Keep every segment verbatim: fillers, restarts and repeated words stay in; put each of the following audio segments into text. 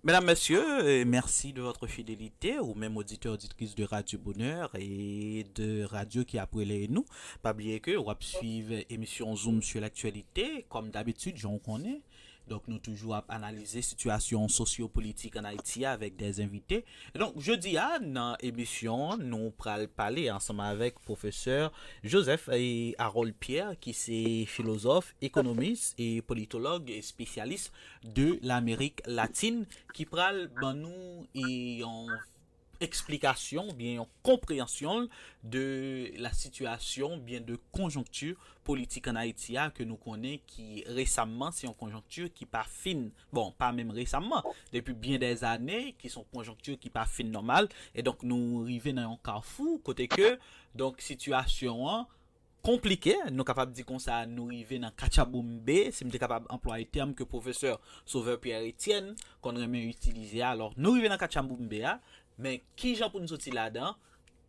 Mesdames, Messieurs, euh, merci de votre fidélité, ou même auditeurs, auditrices de Radio Bonheur et de radio qui appellent nous. Pas oublier que w ap suivre émission Zoom sur l'actualité, comme d'habitude, j'en connais. Donk, nou toujou ap analize sitiyasyon sosyopolitik ann Ayiti a avèk de envite. Donk, jodi a, nan emisyon an, nou pral pale ansanm avèk pwofesè Joseph e Harold Pierre, ki se filozòf, ekonomis e politològ espesyalis de Lamerik Latin, ki pral ban nou e yon eksplikasyon oubyen yon konpreyansyon de la situation oubyen de konjonkti politik ann Ayiti a ke nou konnen ki resamman se yon konjonkti ki pa fin, bon, pa menm resamman, depi byen dèzane, ki se yon konjonkti ki pa fin nòmal, e donk nou rive nan yon kafou kote ke, donk, sitiyasyon an konplike, nou kapab di konsa, nou rive nan katchaboumbe, si m te kapab anplwaye tèm ke pwofesè Sauveur Pierre Etienne konn renmen itilize a. Alò, nou rive nan katchaboumbe a, men kijan pou n soti ladan,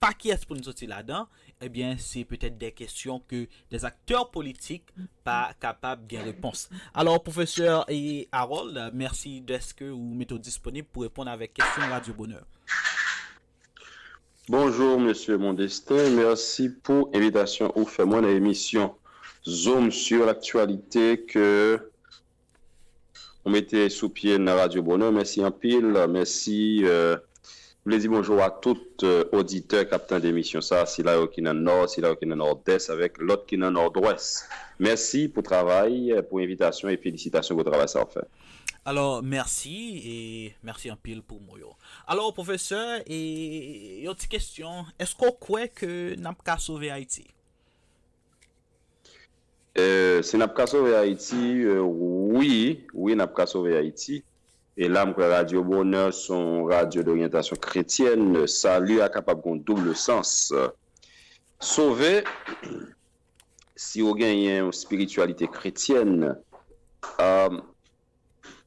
pa kiyès pou n soti ladan, ebyen, se petèt de kesyon ke de aktè politik pa kapab gen repons. Alò, pwofesè e Harold, mèsi dèske ou mete w disponib pou reponn avèk kesyon Radio Bonheur. Bonjou, mesye Mondestin. Mèsi pou envitasyon ou fè mwen nan emisyon Zoom sur l'actualité ke ou mete sou pye nan Radio Bonheur. Mèsi anpil. Mèsi. Euh, m vle di bonjou a tout euh, oditè k ap tande emisyon sa, sila yo ki nan Nò, sila yo ki nan Nòdès, avèk lòt ki nan Nòdwès. Mèsi pou travay, pou envitasyon e felisitasyon pou travay sa w ap fè. Alò, mèsi e mèsi anpil pou mo yo. Alò, pwofesè, e yon ti kesyon, èske w kwè ke n ap ka sove Ayiti? Euh, si n ap ka sove Ayiti, euh, wi, wi, n ap ka sove Ayiti. E la, m kwè Radio Bonheur se yon radyo doryantasyon kretyèn. Sali a kapab gen yon doub sans. Sove, si w genyen yon espirityalite kretyèn, euh,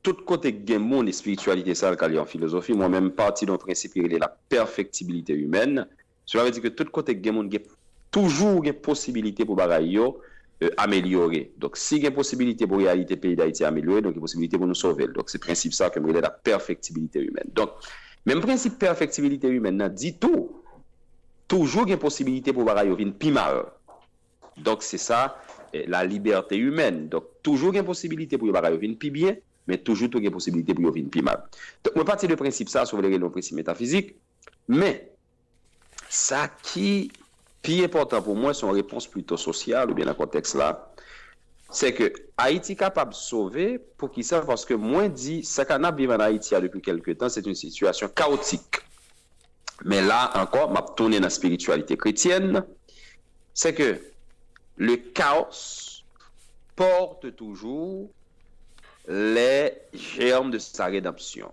tout kote k gen moun, espirityalite sa, l ka li an filozofi. Mwen menm, m pati de yon prensip ki rele la perfectibilité humaine. Sela vle di ke tout kote k gen moun, gen toujou gen posibilite pou bagay yo euh, amelyore. Donk, si gen posibilite pou reyalite peyi Dayiti amelyore, donk gen posibilite pou nou sove l. Donk, se prensip sa ke m rele la perfectibilité humaine. Donk, menm prensip perfectibilité humaine nan di tou, toujou gen posibilite pou bagay yo vin pi mal. Donk, se sa, eh, la liberté humaine. Donk, toujou gen posibilite pou yo bagay yo vin pi byen, men toujou tou gen posibilite pou yo vin pi mal. Donk, mwen pati de prensip sa, si w vle rele yon prensip metafizik, men sa ki pi enpòtan pou mwen, se yon repons plito sosyal oubyen nan kontèks la, se ke Ayiti kapab sove. Poukisa? Paske mwen di, sa k ap n ap viv ann Ayiti a depi kèlke tan, se yon sitiyasyon kawotik. Men la ankò, m ap tounen nan espirityalite kretyèn, c'est que le chaos porte toujours les germes de sa rédemption.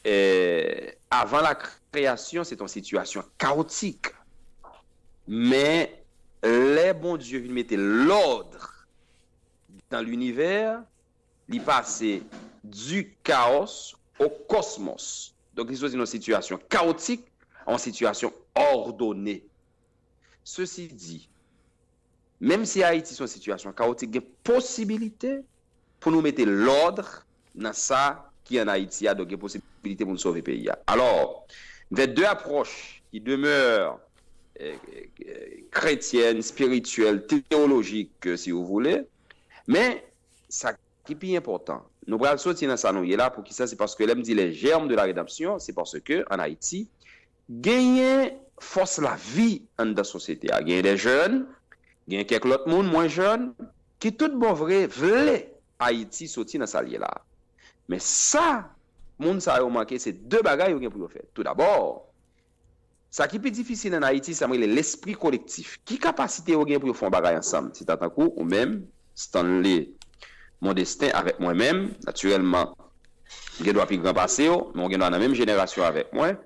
Eh, avan la kreyasyon, se te yon sitiyasyon kawotik. Men, lè Bondye vin mete lòd nan linivè, li pase du chaos au cosmos. Donk, li soti nan yon sitiyasyon kawotik a yon sitiyasyon òdone. Sesi di, menm si Ayiti se yon sitiyasyon kawotik, gen posibilite pou nou mete lòd nan sa ki ann Ayiti a, donk gen posibilite pou nou sove peyi a. Alò, m fè de apwòch ki demè kretyèn, espirityèl, teyolojik, si w vle. Men, sa ki pi enpòtan, nou pral soti nan sa nou ye la. Poukisa? Se paske lè m di les germes de la rédemption, se paske ann Ayiti, genyen fòs lavi anndan sosyete a. Genyen de jèn, genyen kèk lòt moun mwen jèn, ki tout bon vre vle Ayiti soti nan sa l ye la. Men sa moun sa yo manke, se de bagay yo gen pou yo fè. Toudabò, sa ki pi difisil ann Ayiti, sa m rele lespri kolektif. Ki kapasite yo gen pou yo fè yon bagay ansanm? Se ta tankou ou menm, Stanley Mondestin, avèk mwen menm, natirèlman, m gen dwa pi gran pase w, men w gen dwa nan menm jenerasyon avèk mwen.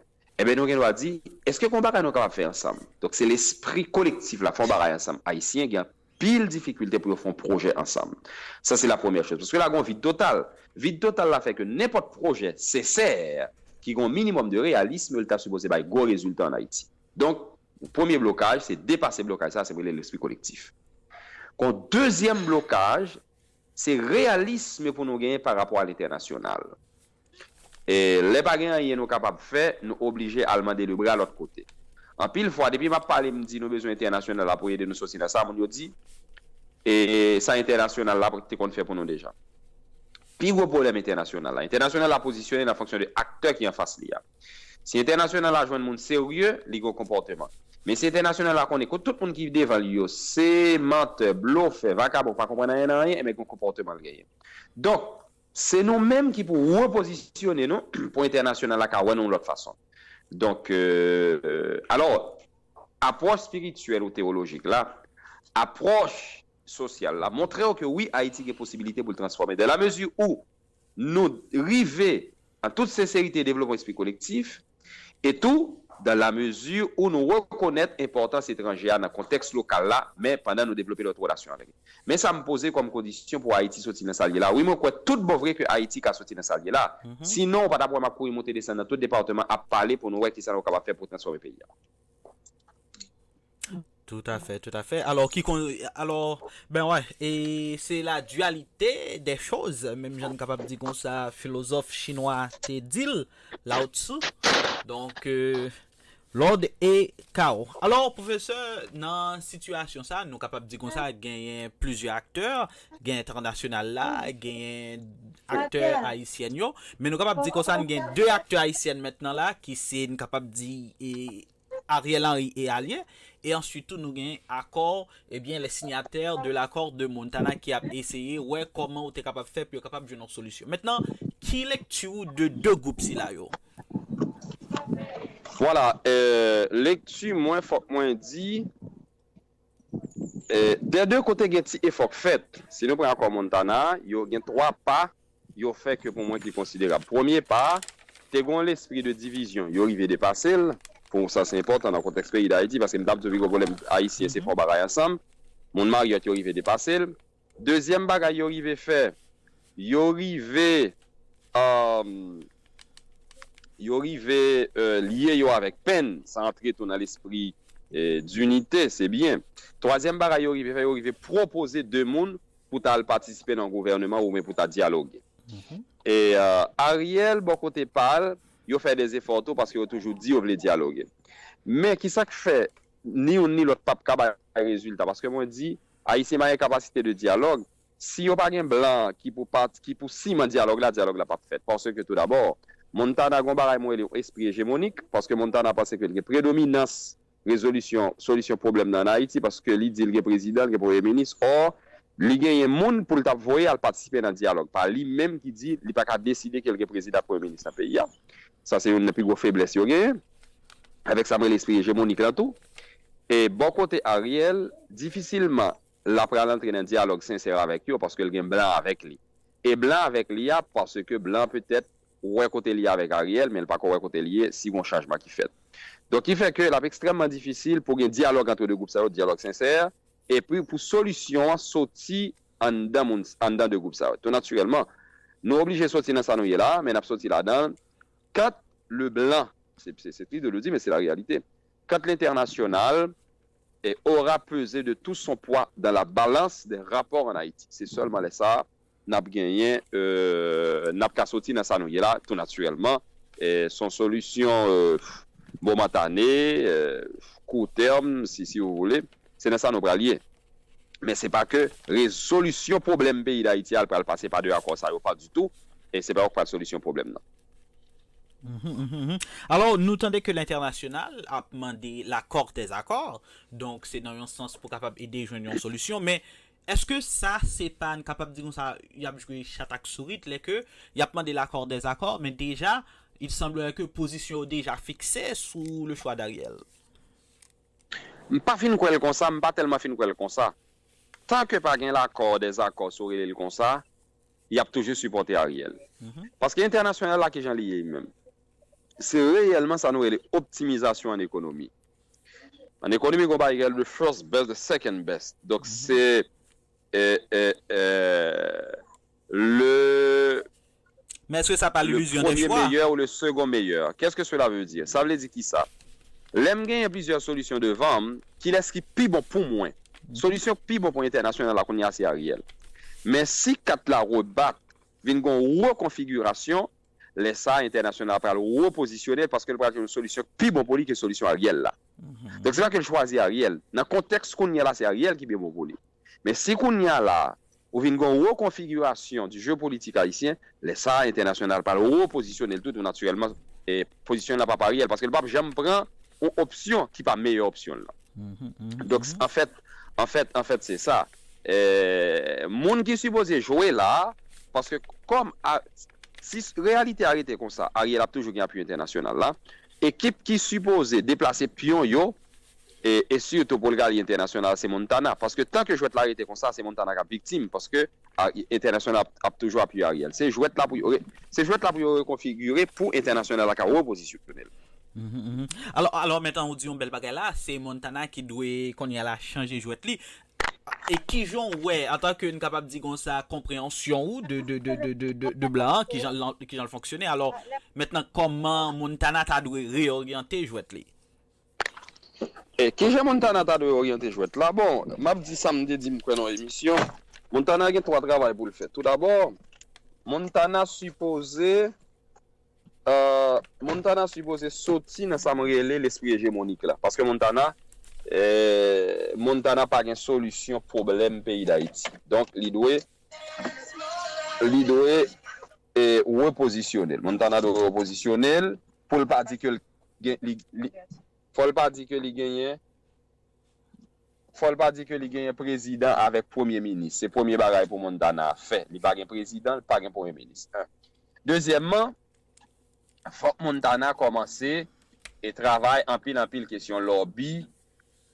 Ebyen, nou gen dwa di, èske gen yon bagay nou kapab fè ansanm? Donk, se lespri kolektif la, fè yon bagay ansanm. Ayisyen gen anpil difikilte pou yo fè yon pwojè ansanm. Sa, se la premyè choz. Paske la, gen yon vid total. Vid total la fè ke nenpòt pwojè sensè ki gen yon minimòm de reyalism, li ta sipoze bay gwo rezilta ann Ayiti. Donk, premye blokaj, se depase blokaj sa, se rele lespri kolektif. Kon dezyèm blokaj, se reyalism pou nou genyen pa rapò a lentènasyonal. E lè pa gen anyen nou kapab fè, nou oblije al mande lebra lòt kote. Anpil fwa, depi m ap pale, m di nou bezwen entènasyonal la pou ede nou soti nan sa, moun yo di, e sa entènasyonal la te konn fè pou nou deja. Pi gwo pwoblèm entènasyonal la. Entènasyonal la pozisyone nan fonksyon de aktè ki anfas li a. Si entènasyonal la jwenn moun serye, li gen konpòteman. Men si entènasyonal la konnen ke tout moun ki devan li yo se mantè, blofè, vakabon, pa konprann anyen nan anyen, enben gen konpòteman l genyen. Donk, se nou menm ki pou repozisyone nou pou entènasyonal la ka wè nou yon lòt fason. Donk, euh, alò, apwòch espirityèl ou teyolojik la, apwòch sosyal la, montre w ke wi, Ayiti gen posibilite pou l transfòme. Dans la mesure où nou rive, an tout senserite, devlope yon espri kolektif, e tou, dans la mesure où nou rekonèt enpòtans etranje a nan kontèks lokal la, men pandan nou devlope lòt relasyon avèk li. Men sa m poze kòm kondisyon pou Ayiti soti nan sa l ye la. Wi, mwen kwè tout bon vre ke Ayiti ka soti nan sa l ye la. Sinon, ou pa t ap wè m ap kouri monte desann nan tout depatman ap pale pou nou wè kisa nou kapab fè pou transfòme peyi a. Tout à fait, tout à fait. Alors, qui con... Alors, ben ouais, et c'est la dualité des choses, menm jan n kapab di konsa, filozof chinwa te di l, Lao Tzu. Donk, euh, lòd e kawo. Alò, pwofesè, nan sitiyasyon sa, nou kapab di konsa, genyen plizyè aktè, gen entènasyonal la, genyen aktè ayisyen yo, men nou kapab di konsa, n gen de aktè ayisyen mentnan la, ki se, n kapab di, e, Ariel Henry e alye, e answit tou nou gen akò, ebyen, les signataires de l'accord de Montana ki ap eseye wè kòman ou te kapab fè pou yo kapab jwenn yon solisyon. Mentnan, ki lekti ou de de gwoup sila yo? Vwala, euh, lekti mwen, fòk mwen di, euh, dè de kote gen ti efò k fèt. Si nou pran akò Montana, yo gen twa pa yo fè ke pou mwen ki konsiderab. Premye pa, te gen yon lespri de divizyon, yo rive depase l. Pou sa se enpòtan nan kontèks peyi Dayiti, paske m t ap di w pi gwo pwoblèm ayisyen se fè yon bagay ansanm. Moun Maryòt yo rive depase l. Dezyèm bagay yo rive fè, yo rive, um, yo rive euh, lye yo avèk pen, sa antre tou nan lespri euh, dinite, se byen. Twazyèm bagay yo rive fè, yo rive pwopoze de moun pou ta al patisipe nan gouvèneman oubyen pou ta dyaloge. E euh, Ariel, bò kote pa l, yo fè de zefò tou paske yo toujou di yo vle dyaloge. Men ki sa k fè ni youn ni lòt p ap ka bay rezilta? Paske mwen di, Ayisyen pa gen kapasite de dyalòg. Si yo pa gen blan ki pou, ki pou siman dyalòg la, dyalòg la p ap fèt. Paske tou dabò, Montana gen yon bagay mwen rele yon espri ejemonik, paske Montana panse ke l gen predominans rezolisyon, solisyon pwoblèm nan ann Ayiti, paske li di l gen prezidan, l gen premye minis, ò, li genyen moun pou l t ap voye al patisipe nan dyalòg. Pa li menm ki di li pa ka deside ke l gen prezidan ak premye minis nan peyi a. Sa se youn nan pi gwo feblès yo genyen. Avèk sa m rele espri ejemonik lan tou. E bò kote Ariel, difisilman l ap pral antre nan dyalòg sensè avèk yo, paske l gen blan avèk li. E blan avèk li a, paske blan petèt wè kote l ye avèk Ariel, men l pako wè kote l ye si gon chanjman ki fèt. Donk, ki fè ke l ap ekstrèmman difisil pou gen dyalòg ant de gwoup sa yo, dyalòg sensè, epi pou solisyon an soti anndan moun, anndan de gwoup sa yo. Tou natirèlman, nou oblije soti nan sa nou ye la, men n ap soti ladan l. Quand le blanc, c'est triste de le dire, mais c'est la réalité, quand l'international eh, aura pesé de tout son poids dans la balance des rapports en Haïti. Se sèlman lè sa a n ap genyen, euh, n ap ka soti nan sa nou ye la, tou natirèlman. Eh, se yon solisyon euh, momantane, euh, kou tèm, si, si vous voulez. Se nan sa nou pral ye. Men se pa ke rezolisyon pwoblèm peyi Dayiti a pral pase pa de akò sa yo, pa ditou. E se pa yo k pral solisyon pwoblèm nan. Alò, nou tande ke lentènasyonal ap mande l'accord des accords, donk se nan yon sans pou kapab ede jwenn yon solisyon, men èske sa se pa, n kapab di konsa, y ap jwe chat ak sourit, lè ke y ap mande l'accord des accords, men deja, il semblerait ke pozisyon yo deja fikse sou le choix d'Ariel? M pa fin kwè l konsa, m pa tèlman fin kwè l konsa. Tan ke pa gen l'accord des accords, si w rele l konsa, y ap toujou sipòte Ariel. Paske entènasyonal la, kijan li ye li menm? Se reyèlman sa nou rele optimizasyon an ekonomi. An ekonomi, gen yon bagay ki rele the first best, the second best. Donk, se eh, eh, eh, le Men èske sa pa le premier meilleur ou le second meilleur? Qu'est-ce que cela veut dire? Sa vle di kisa? Lè m genyen plizyè solisyon devan m, kilès ki pi bon pou mwen? Solisyon ki pi bon pou entènasyonal la kounye a se Ariel. Men si kat la rebat, vin gen yon rekonfigirasyon, lè sa a, entènasyonal pral repozisyone l paske l pral jwenn yon solisyon ki pi bon pou li ke solisyon Ariel la. Donk, se pa ke l chwazi Ariel. Nan kontèks kounye a la, se Ariel ki pi bon pou li. Men si kounye a la, ou vin gen yon rekonfigirasyon di je politik ayisyen, lè sa a, entènasyonal pral repozisyone l tou, tou natirèlman, e pozisyon l la p ap Ariel, paske l p ap janm pran yon opsyon ki pa meyè opsyon l lan. Donk, anfèt, anfèt, anfèt, se sa. E, moun ki sipoze jwe la, paske kòm a, si reyalite a rete konsa, Ariel ap toujou gen apui entènasyonal la. Ekip ki sipoze deplase pyon yo, e, e sitou pou l gade entènasyonal, se Montana. Paske tan ke jwèt la rete konsa, se Montana k ap viktim. Paske a, entènasyonal ap, ap toujou apiye Ariel. Se jwèt la pou yo re-, se jwèt la pou yo rekonfigire pou entènasyonal la ka repozisyone l. Alò, alò, mentnan ou di yon bèl bagay la, se Montana ki dwe kounye a la chanje jwèt li. E kijan w wè, antanke n kapab di konsa, konpreyansyon ou de, de, de, de, de, de, de blan an, kijan l, kijan l fonksyone? Alò, mentnan, kòman Montana ta dwe reoryante jwèt li? E kijan Montana ta dwe oryante jwèt la? Bon, m ap di sa m te di m kwè nan yon emisyon. Montana gen twa travay pou l fè. Toudabò, Montana sipoze, e, Montana sipoze soti nan sa m rele lespri ejemonik la. Paske Montana, e, Montana pa gen solisyon pwoblèm peyi Dayiti. Donk, li dwe, li dwe, e, repozisyone l. Montana dwe repozisyone l pou l pa di ke l gen, li, li, fò l pa di ke li genyen, fò l pa di ke li genyen prezidan avèk premye minis. Se premye bagay pou Montana fè. Li pa gen prezidan, li pa gen premye minis. En. Dezyèmman, fòk Montana kòmanse e travay anpil, anpil kesyon lòbi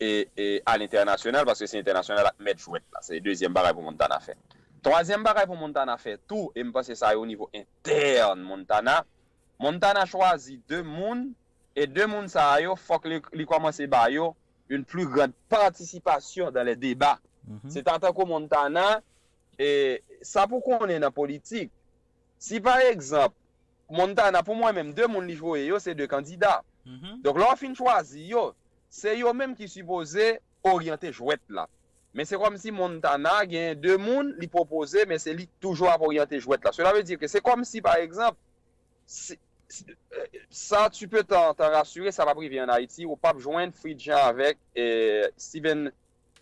e, e alentènasyonal, paske se entènasyonal ak mèt jwèt la. Se dezyèm bagay pou Montana fè. Twazyèm bagay pou Montana fè tou, e m panse sa yo o nivo entèn Montana, Montana chwazi de moun, e de moun sa yo, fòk li, li kòmanse ba yo une plus grande participation dans les débats. Se ta tankou Montana, e sa pou konnen nan politik, si pa egzanp, Montana, pou mwen menm, de moun li voye yo, se de kandida. Donk, lè w fin chwazi yo, se yo menm ki sipoze oryante jwèt la. Men se kòmsi Montana genyen de moun li pwopoze, men se li toujou ap oryante jwèt la. Cela veut dire que se kòmsi, pa egzanp, si, si, sa, tu peux t'en, t'en rassurer, sa p ap rive ann Ayiti, ou p ap jwenn Fritz Jean avèk, e, Steven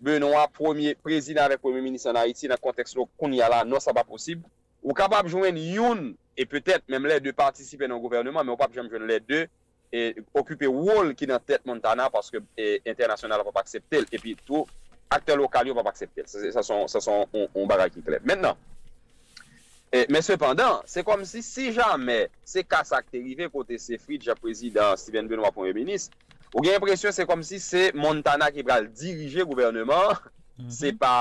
Benoît, premye, prezidan avèk premye minis ann Ayiti nan kontèks nou kounye a la, non, sa pa posib. Ou kapab jwenn youn, e petèt menm lè de patisipe nan gouvèneman, men ou p ap janm jwenn lè de e, okipe wòl ki nan tèt Montana, paske, e, entènasyonal p ap aksepte l, epi tou, aktè lokal yo p ap aksepte l. Sa, sa, sa se yon, sa se yon, yon, yon bagay ki klè. Mentnan, e, men sepandan, se kòmsi, si jamè se ka sa k te rive, kote se Fritz Jean prezidan, Steven Benoît premye minis, ou gen enpresyon se kòmsi se Montana ki pral dirije gouvèneman an, se pa,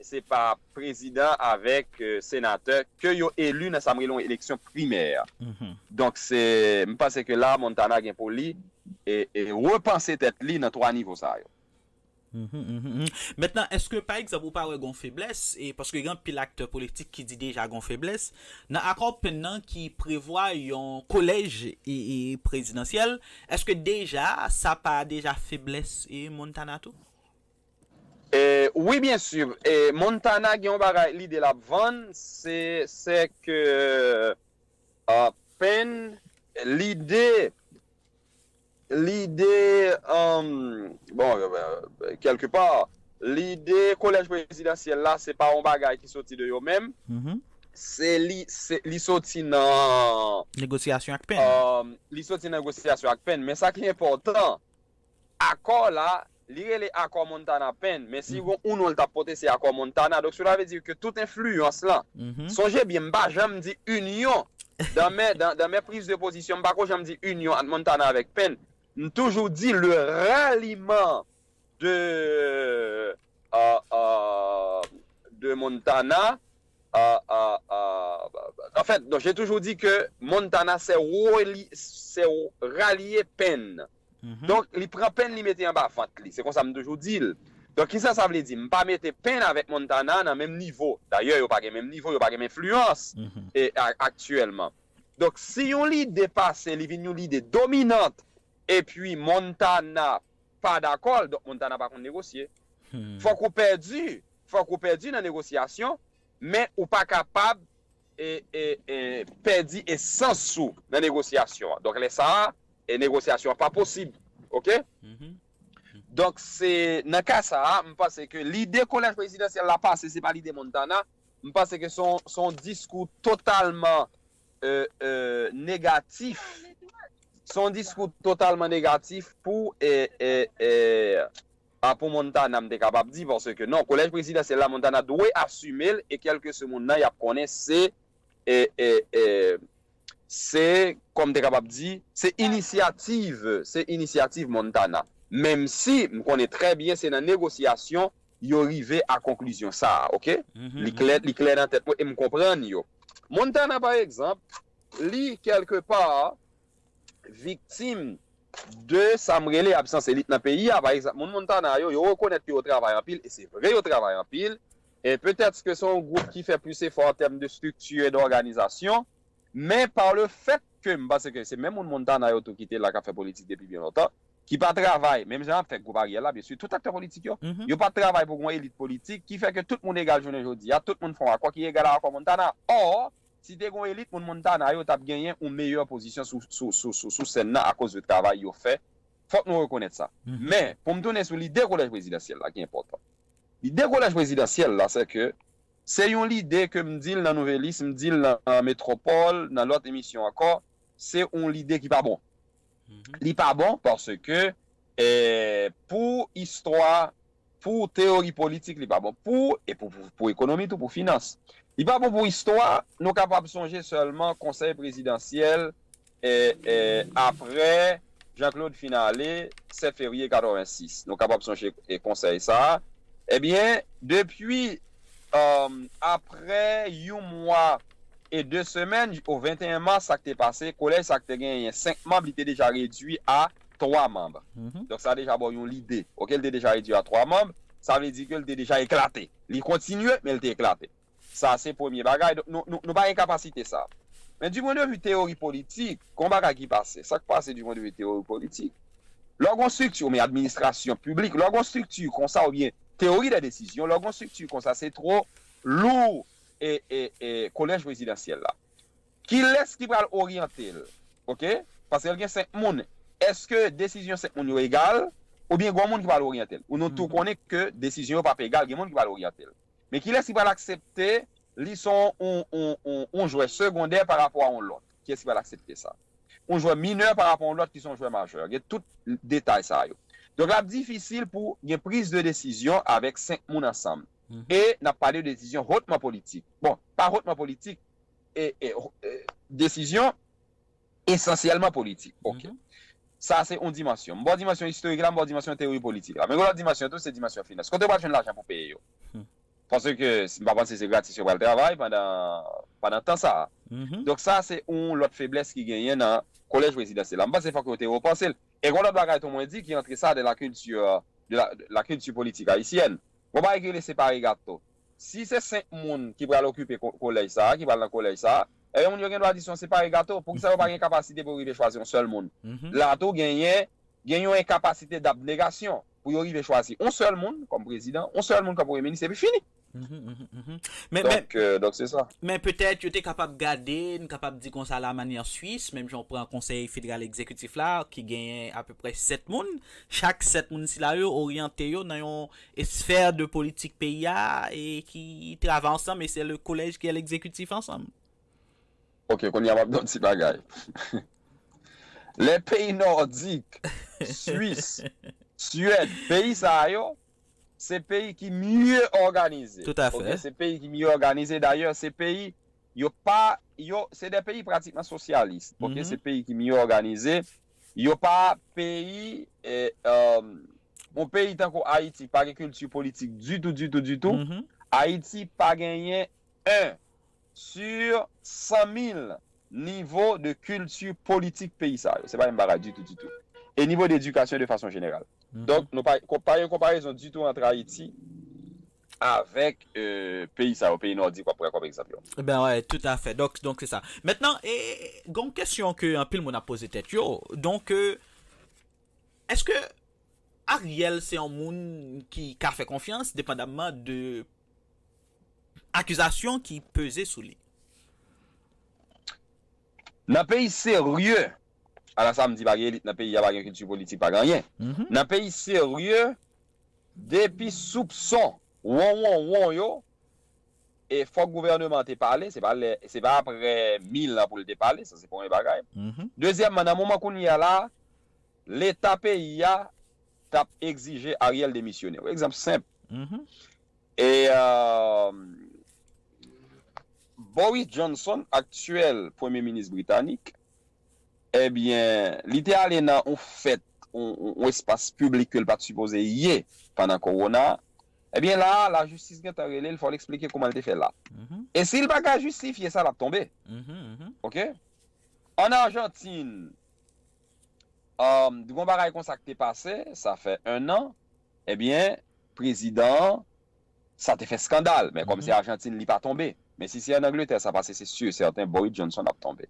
se pa prezidan avèk, e, senatè ke yo eli nan sa m rele yon eleksyon primè. Donk, se, m panse ke la, Montana gen pou li, e, e repanse tèt li nan twa nivo sa yo. Mentnan, èske, pa egzanp, ou pa wè gon feblès, e paske gen anpil aktè politik ki di deja gon feblès, nan akò Penn nan ki prevwa yon kolèj e, e prezidansyèl, èske deja sa pa deja feblès e Montana tou? E, wi, byen si. E, Montana gen yon bagay, lide l ap vann, se, se ke, a, Penn, lide, lide, um, bon, e, e, kèlkepa, lide kolèj prezidansyèl la, se pa yon bagay ki soti de yo menm. Se li, se, li soti nan negosyasyon ak Penn. Um, li soti nan negosyasyon ak Penn. Men sa ki enpòtan, akò la, li rele akò Montana Penn, men si gon yon non l t ap pote, se akò Montana. Donk, cela veut dire que tout enfliyans lan, sonje byen, m pa janm di inyon. Dans mes, dans, dans mes prises de position, m pa ko janm di inyon ant Montana avèk Penn. M toujou di le ralliement de, euh, euh, de Montana, euh, euh, euh, en fait, donc, j'ai toujours dit que Montana, c'est rallier, c'est rallier Penn. Donk, li pran Penn, li mete anba vant li. Se konsa m toujou di l. Donk, kisa sa vle di? M pa mete Penn avèk Montana nan menm nivo. Dayè, yo pa gen menm nivo, yo pa gen menm enfliyans, e, a, aktyèlman. Donk, si yon lide pase, li vin yon lide dominant, epi Montana pa dakò l, donk Montana pa konn negosye. Fòk ou pèdi, fòk ou pèdi nan negosyasyon, men ou pa kapab e, e, e, pèdi esans ou nan negosyasyon an. Donk, lè sa a, e negosyasyon an pa posib. Oke? Donk, se nan ka sa a, m panse ke lide kolèj prezidansyèl la pase, se pa lide Montana. M panse ke se yon, se yon diskou totalman e, e, negatif. Se yon diskou totalman negatif pou, e, e, e, a, pou Montana, m te kapab di, paske non, kolèj prezidansyèl la, Montana dwe asime l, e kèlkeswa moun nan, y ap konnen se, e, e, e, se, kòm m te kapab di, se inisyativ, se inisyativ Montana. Menm si m konnen trè byen se nan negosyasyon yo rive a konklizyon sa a, oke? Li klè, li klè nan tèt mwen e m konprann yo. Montana, pa egzanp, li kèlkepa viktim de sa m rele absans elit nan peyi a. Pa egzanp, moun Montana yo, yo rekonèt ke yo travay anpil, e se vre yo travay anpil, e petèt ke se yon gwoup ki fè plis efò an tèm de estrikti e dòganizasyon, men pa le fèt ke m panse ke se menm moun Montana yo tou ki te la k ap fè politik depi byen lontan, ki pa travay, menm jan ap fè gwoup Ariel la, byen si, tout aktè politik yo, yo pa t travay pou gen yon elit politik ki fè ke tout moun egal jounen jodi a, tout moun fè yon akò ki egal a akò Montana. Ò, si te gen yon elit, moun Montana yo t ap genyen yon meyè pozisyon sou, sou, sou, sou, sou sèn nan akoz de travay yo fè. Fòk nou rekonèt sa. Men, pou m tounen sou lide kolèj prezidansyèl la ki enpòtan. Lide kolèj prezidansyèl la, se ke se yon lide ke m di l nan Nouvelis, m di l nan Metwopòl, nan lòt emisyon ankò, se yon lide ki pa bon. Li pa bon paske, e, pou istwa, pou teyori politik, li pa bon. Pou, e pou, pou, pou ekonomi tou, pou finans. Li pa bon pou istwa, nou kapab sonje sèlman konsèy prezidansyèl e, e, apre Jean Claude fin ale, sèt fevriye katrevensis. Nou kapab sonje, e, konsèy sa a. Ebyen, depi, um, apre yon mwa e de semèn, o venteyen mas, sa k te pase, kolèj sa k te genyen senk manm, li te deja redui a twa manm. Donk, sa deja ba w yon lide. Oke, li te deja redui a twa manm, sa vle di ke li te deja eklate. Li kontinye, men li te eklate. Sa se premye bagay. Donk, nou, nou, nou pa gen kapasite sa. Men du point de vue teyori politik, gon bagay ki pase. Sa k pase du point de vue teyori politik? Lè w gon estrikti, men administrasyon piblik, lè w gon estrikti konsa oubyen teyori de desizyon, lè w gon estrikti konsa, se twò lou e, e, e kolèj prezidansyèl la. Kilès ki pral oryante l? Oke? Paske l gen senk moun. Èske desizyon senk moun yo egal? Oubyen gon moun ki pral oryante l? Ou nou tou konnen ke desizyon yo p ap egal, gen moun ki pral oryante l. Men kilès ki pral aksepte li se yon, yon, yon, yon, yon jwè segondè pa rapò a yon lòt? Kiyès ki pral aksepte sa? Yon jwè minè pa rapò a yon lòt ki se yon jwè majè. Gen tout detay sa yo. Donk, l ap difisil pou gen priz de desizyon avèk senk moun ansanm. E n ap pale de desizyon hotman politik. Bon, pa hotman politik, e, e, e, desizyon esansyèlman politik. Oke. Sa se yon dimansyon. M ba w dimansyon istorik la, m ba w dimansyon teyori politik la. Men gen lòt dimansyon tou, se dimansyon finans. Kote yo pral jwenn lajan pou peye yo? Paske si m pa panse se gratis yo pral travay pandan, pandan tan sa a. Donk sa se yon lòt feblès ki genyen nan kolèj prezidansyèl la. M panse fòk yo te repanse l. E gen yon lòt bagay tou mwen di ki antre sa de la culture, de la, de la culture politique haïtienne. Bon, bagay ki rele separe gato. Si se senk moun ki pral okipe ko-, kolèj sa a, ki pral nan kolèj sa a, ebyen moun yo gen dwa di se yon separe gato. Poukisa yo pa gen kapasite pou yo rive chwazi yon sèl moun? La tou genyen, gen yon enkapasite dabnegasyon pou yo rive chwazi yon sèl moun kòm prezidan, yon sèl moun kòm premye minis, epi fini. Men, men, Donk, euh, donk se sa. Men petèt yo te kapab gade, n kapab di konsa, la manyè Swis, menm jan w pran Konsèy Federal Egzekitif la, ki genyen apeprè sèt moun. Chak sèt moun sila yo oryante yo nan yon esfè de politik peyi a e ki travay ansanm, e se le kolèj ki è legzekitif ansanm. Ok, kounye a m ap di yon ti bagay. Lè peyi nòdik, Swis, Swèd, peyi sa yo, se peyi ki mye òganize. Tout à fait. Ok, se peyi ki mye òganize. Dayè, se peyi, yo pa, yo, se de peyi pratikman sosyalis. Ok, se peyi ki mye òganize. Yo pa peyi, e, um, yon peyi tankou Ayiti pa gen kilti politik ditou, ditou, ditou. Ayiti pa genyen en sur san mil nivo de kilti politik peyi sa yo. Se pa menm bagay ditou, ditou. E nivo de edikasyon de fason jeneral. Donk, nou pa, pa gen konparezon ditou ant Ayiti avèk, euh, peyi sa yo, peyi nòdik, w ap pran kòm egzanp yo. Ebyen, wè, toutafè. Donk, donk se sa. Mentnan, e, e, gon kesyon ke anpil moun ap poze tèt yo. Donk, euh, èske Ariel se yon moun ki ka fè konfyans, depandamman de akizasyon ki peze sou li? Nan peyi serye, ala sa m di pa gen elit nan peyi a, pa gen kilti politik, pa gen anyen. Nan peyi serye, depi soupson, won, won, won yo, e fòk gouvènman an te pale, se pa lè, se pa apre mil an pou l te pale, sa se premye bagay. Dezyèmman, nan moman kounye a la, Leta peyi a t ap egzije Ariel demisyone. Yon egzanp senp. E euh, Boris Johnson, aktyèl premye minis britanik, ebyen, li te ale nan yon fèt, yon, yon, yon espas piblik ke l pa t sipoze ye pandan kowona. Ebyen, la a, lajistis gentan rele l, fò l eksplike kòman l te fè la. E si l pa ka jistifye sa, l ap tonbe. Oke? Ann Ajantin, um, gon bagay konsa k te pase, sa fè en an, ebyen, prezidan an, sa te fè eskandal, men kòm se Ajantin, li pa tonbe. Men si se ann Angletè sa pase, se si e sèten, Boris Johnson ap tonbe.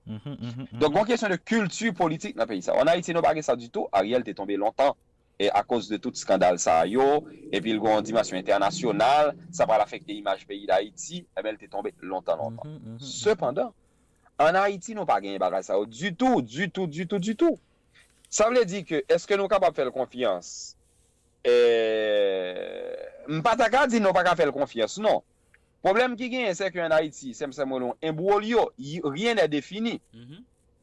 Donk, gon kesyon de kilti politik nan peyi sa. Ann Ayiti, nou pa gen sa ditou, Ariel te tonbe lontan. E akoz de tout eskandal sa yo, epi l gon dimansyon entènasyonal, sa pral afekte imaj peyi Dayiti, ebyen, l te tonbe lontan, lontan. Sepandan, ann Ayiti, nou pa genyen bagay sa yo ditou, ditou, ditou, ditou. Sa vle di ke, èske nou kapab fè l konfyans? Eh, m pa ta ka di nou pa ka fè l konfyans, non. Pwoblèm ki genyen, se ke ann Ayiti, sèm sèm rele yon enbwolyo, y- rien n'est défini.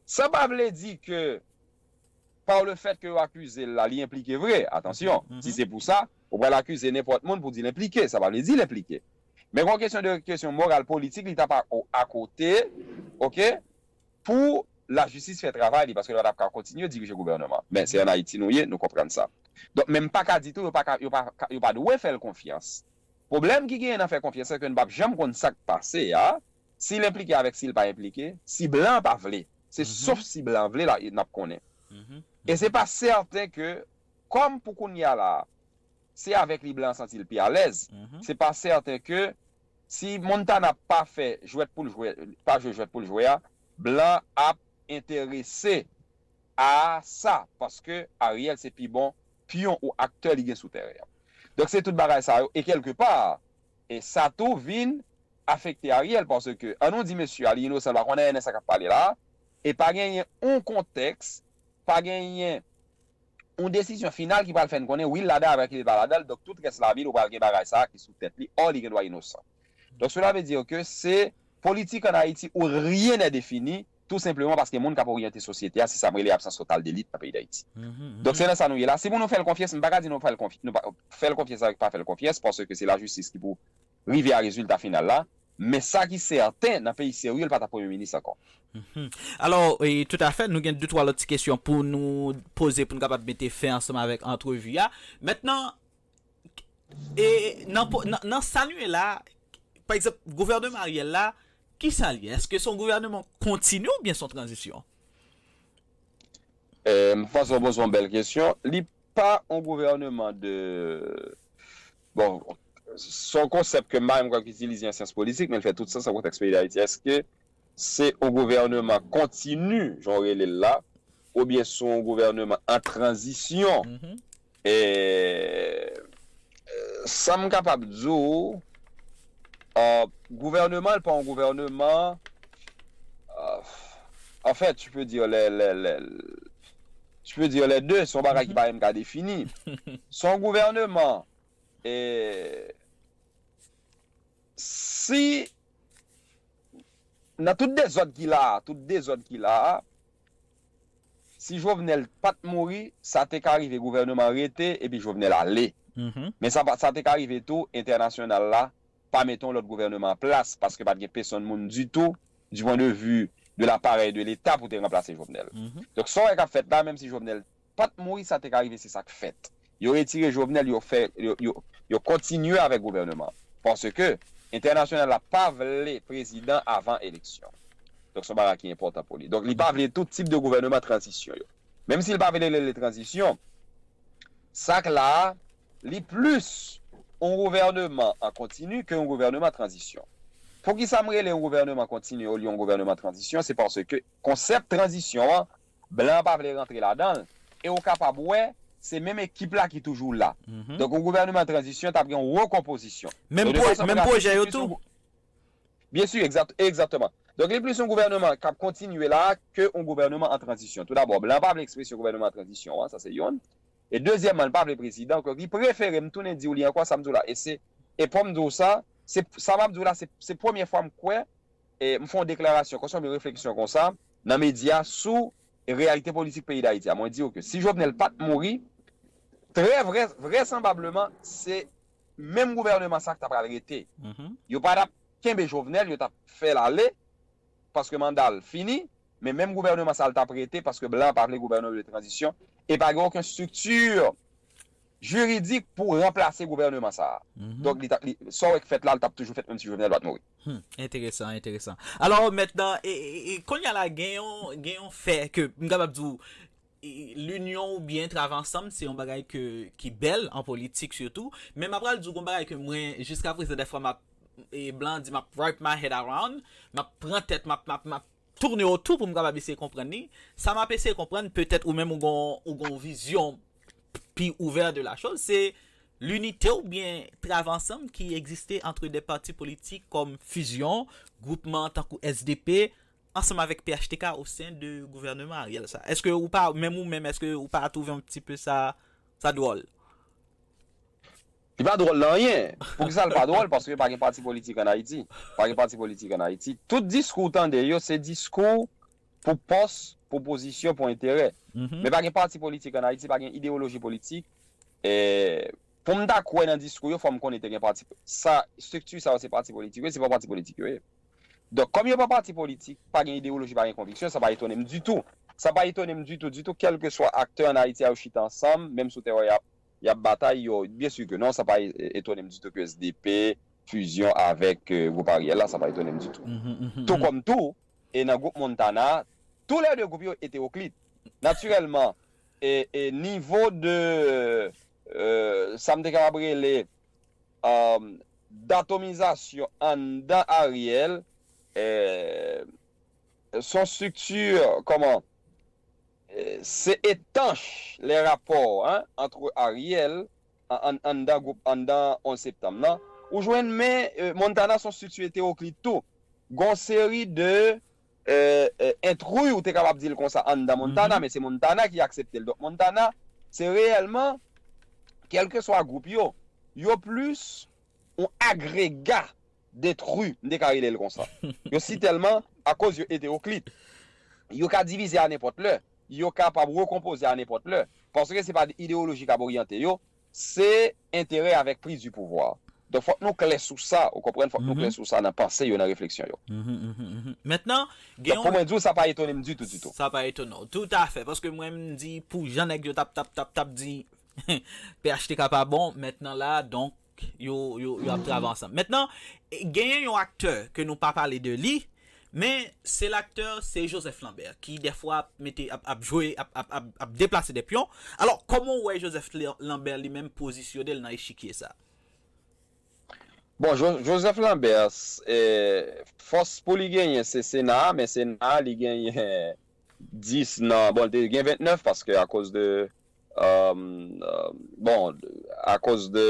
Sa pa vle di ke, pa le fèt ke yo akize l la, li enplike vre. Atansyon, si se pou sa, ou pral akize nenpòt moun pou di l enplike, sa pa vle di l enplike. Men gon kesyon de kesyon moral politik, li t ap a- akote, oke, pou lajistis fè travay li, paske l pa t ap ka kontinye dirije gouvènman. Men se ann Ayiti nou ye, nou konprann sa. Donk, men m pa ka di tou, yo pa ka, yo pa ka, yo pa dwe fè l konfyans. Pwoblèm ki genyen nan fè konfyans, se ke n p ap janm konn sa k pase a, si l enplike avèk si l pa enplike, si blan pa vle. Se sof si blan vle la, n ap konnen. E se pa sèten ke, kòm pou kounye a la, se avèk li blan santi l pi alèz. Se pa sèten ke si Montana pa fè jwèt pou l jwe, pa jwe jwèt pou l jwe a, blan ap enterese a sa, paske Ariel se pi bon pyon ou aktè li gen sou teren an. Donk se tout bagay sa yo, e kèlke pa, e sa tou vin afekte Ariel, paske, an nou di mesye a, li inosan, l pa konnen anyen nan sa k ap pale la, e pa genyen yon kontèks, pa genyen yon desizyon final ki pral fè n konnen wi l ladan avèk li pa ladan l, donk tout rès lavi l ou pral gen bagay sa a ki sou tèt li, ò li gen dwa inosan. Donk cela veut dire que se politik ann Ayiti où rien n'est défini, tou senpleman paske moun k ap oryante sosyete a, se sa m rele absans total delit nan peyi Dayiti. Donk se nan sa nou ye la. Si pou nou fè l konfyans, m pa ka di nou fè l konfyans, nou pa fè l konfyans avèk pa fè l konfyans, paske se lajistis ki pou rive a rezilta final la. Men sa ki sèten, nan peyi serye, l pa t ap premye minis ankò. Alò, e, toutafè, nou gen de twa lòt ti kesyon pou nou poze, pou nou kapab mete fen ansanm avèk antrevi a. Mentnan, e, nan, po- nan, nan sa nou ye la, pa egzanp, gouvènman Ariel la, ki sa l ye? Èske se yon gouvènman kontini oubyen se yon tranzisyon? Eh, m panse w poze yon bèl kesyon. Li pa yon gouvènman de, bon, se yon konsèp ke m pa menm kwè k itilize an syans politik, men l fè tout sans nan kontèks peyi Dayiti. Èske se yon gouvènman kontini, jan w rele l la, oubyen se yon gouvènman an tranzisyon? E, sa m kapab di w, euh, gouvènman an pa yon gouvènman, euh, en fait, tu peux dire les, les, les, tu peux dire les deux, se yon bagay ki pa menm ka defini. Se yon gouvènman, e, si nan tout dezòd ki la a, tout dezòd ki la a, si Jovenel pa t mouri, sa te ka rive gouvènman an rete epi Jovenel ale. Men sa pa, sa te ka rive tou, entènasyonal la pa mete yon lòt gouvènman an plas, paske pa t gen pèsonn moun ditou, du point de vue de l'appareil de l'État, pou te ranplase Jovenel. Donk, sa w wè k ap fèt la, menm si Jovenel pa t mouri, sa te ka rive, se sa k fèt. Yo retire Jovenel, yo fè, yo, yo, yo kontinye avèk gouvènman an. Paske entènasyonal la pa vle prezidan avan eleksyon. Donk, se yon bagay ki enpòtan pou li. Donk, li pa vle tout tip de gouvènman tranzisyon yo. Menm si l pa vle rele l tranzisyon, sa k la a, li plis yon gouvènman an kontini ke yon gouvènman tranzisyon. Poukisa m rele yon gouvènman kontini olye yon gouvènman tranzisyon? Se paske konsèp tranzisyon an, blan an pa vle rantre ladan l. E ou kapab wè, se menm ekip la ki toujou la. Donk, yon gouvènman tranzisyon t ap gen yon rekonpozisyon. Menm pwojè yo tou? Byen si, egzakteman. Donk, li plis yon gouvènman k ap kontinye la ke yon gouvènman an tranzisyon. Toudabò, blan pa vle ekspresyon gouvènman an tranzisyon an, sa se yonn. E dezyèmman, li pa vle prezidan, donk li prefere, m tounen di w li ankò, sa m di w la, e se, e pou m di w sa, se, sa m ap di w la, se, se premye fwa m kwè, e m fè yon deklarasyon konsa, yon refleksyon konsa, nan medya sou reyalite politik peyi Dayiti a. Mwen di w ke si Jovenel pa t mouri, trè vrè, vrèsanbableman, se menm gouvènman sa k ta pral rete. Yo pa t ap kenbe Jovenel, yo t ap fè l ale, paske manda l fini, men menm gouvènman sa a l t ap rete, paske blan pa vle gouvènman de tranzisyon, e pa gen okenn estrikti jiridik pou ranplase gouvènman sa a. Donk, li t ap, li, sa w wè k fèt la, l t ap toujou fèt, menm si Jovenel pa t mouri. Hmm, enteresan, enteresan. Alò, mentnan, e, e, e, kounye a la, gen yon, gen yon fè ke m kapab di w, e, linyon oubyen travay ansanm, se yon bagay ke, ki bèl an politik sitou. Men m ap pral di w yon bagay ke mwen, jiskaprezan, dèfwa m ap, e, blan di m ap wrap my head around, m ap pran tèt, m ap, m ap, m ap tounen otou pou m kapab eseye konprann li. Sa m ap eseye konprann, petèt ou menm ou gon, ou gon vizyon pi ouvè de la choz, se linite oubyen travay ansanm ki egziste antre de pati politik kòm Fusion, gwoupman tankou S D P, ansanm avèk P H T K o sen de gouvènman Ariel sa. Èske ou pa, menm ou menm, èske ou pa twouve yon ti pe sa, sa dwòl? Li pa dwòl nan anyen. Poukisa l pa dwòl? Paske pa gen pati politik ann Ayiti. Pa gen pati politik ann Ayiti. Tout diskou w tande yo, se diskou pou pòs, pou pozisyon, pou enterè. Men pa gen pati politik ann Ayiti, pa gen ideyoloji politik. E, pou m ta kwè nan diskou yo, fò m konnen te gen pati. Sa, estrikti sa yo se pati politik yo ye, se pa pati politik yo ye. Donk, kòm yo pa pati politik, pa gen ideyoloji, pa gen konviksyon, sa pa etone m ditou. Sa pa etone m ditou, ditou, kèlkeswa aktè ann Ayiti a yo chita ansanm, menm sou tèren y ap, y ap batay, yo, byen si ke non, sa pa e-, etone m ditou ke S D P, fizyon avèk, e, gwoup Ariel la, sa pa etone m ditou. Tou kòm tou, e nan gwoup Montana, tou lè de gwoup yo eteoklit. Natirèlman, e, e nivo de, e, sa m te kapab rele, um, datomizasyon anndan Ariel, e, s on estrikti, kòman, e, se etanch lè rapò, en, antre Ariel, an, an, anndan gwoup, anndan onz septanm nan. Ou jwenn, men, e, Montana s on estrikti eteoklit tou. Gon seri de, e, e, entri, ou te kapab di l konsa, anndan Montana, men se Montana ki aksepte l. Donk, Montana, se reyèlman, kèlkeswa gwoup yo, yo plis yon agrega detri, m te ka rele l konsa. Yo si tèlman, akoz yo eteoklit, yo ka divize a nenpòt lè, yo kapab rekonpoze a nenpòt lè, paske se pa ideyoloji k ap oryante yo, se enterè avèk pri di pouvwa. Donk, fòk nou klè sou sa, ou konprann, fòk nou klè sou sa nan panse yo, nan refleksyon yo. Mentnan, gen yon... Donk, pou mwen di w, sa pa etone m ditou, ditou. Sa pa etone w, toutafè, paske mwen, m di, pou jan nèg yo t ap, t ap, t ap, t ap di, P H T K pa bon, mentnan la, donk, yo, yo, yo ap travay ansanm. Mentnan, genyen yon aktè ke nou pa pale de li, men se laktè, se Joseph Lambert, ki dèfwa ap mete, ap, ap jwe, ap, ap, ap, ap deplase de pyon. Alò, kòman w wè Joseph Lambert li menm pozisyone l nan echikye sa? Bon, Jo-, Joseph Lambert, e, fòs pou li genyen se Sena, men Sena li genyen dis nan, bon, li te gen ventnèf paske akoz de, um, um, bon, akoz de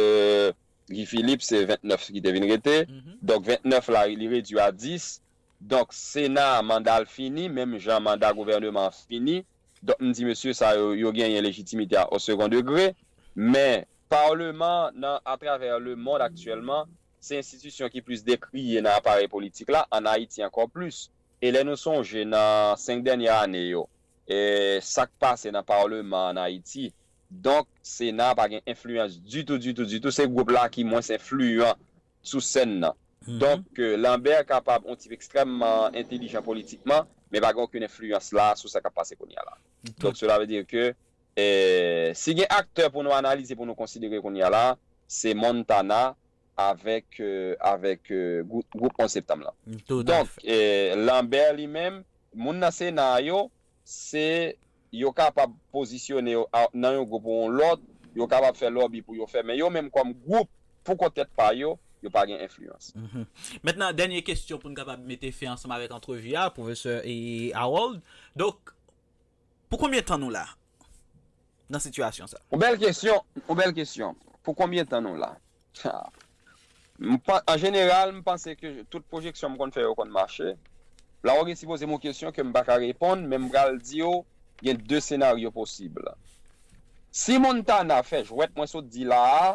Guy Philippe, se ventnèf ki te vin rete. Donk, ventnèf la, li redui a dis. Donk, Sena, manda l fini, menm jan manda gouvènman an fini. Donk, m di mesye sa yo, yo genyen lejitimite a o segon degre. Men, Palman nan, atravè lemond aktyèlman, se enstitisyon ki plis dekriye nan aparèy politik la, ann Ayiti ankò plis. E lè nou sonje nan senk dènye ane yo, e sa k pase nan Palman ann Ayiti, donk, Sena pa gen enfliyans ditou, ditou, ditou. Se gwoup la ki mwens enfliyan sou sèn nan. Donk, e, Lambert kapab yon tip ekstrèmman entelijan politikman, men pa gen okenn enfliyans la sou sa k ap pase kounye a la. Donk, cela veut dire que, e, si gen aktè pou nou analize, pou nou konsidere kounye a la, se Montana avèk, e, avèk, e, gwoup, gwoup onz septanm lan. Donk, e, Lambert li menm, moun nan Sena yo, se yo kapab pozisyone yo a, nan yon gwoup ou yon lòt, yo kapab fè lòbi pou yo fè, men yo menm kòm gwoup, pou kont tèt pa yo, yo pa gen enfliyans. Mentnan, dènye kesyon pou n kapab mete fen ansanm avèk antrevi a, pwofesè e Harold. Donk, pou konbyen tan nou la nan sitiyasyon sa? Yon bèl kesyon, yon bèl kesyon. Pou konbyen tan nou la? M pa, an jeneral, m panse ke tout pwojeksyon m konn fè yo konn mache. La w gen sipoze m yon kesyon ke m pa ka reponn, men m pral di w gen de senaryo posib. Si Montana fè jwèt mwen sot di la a,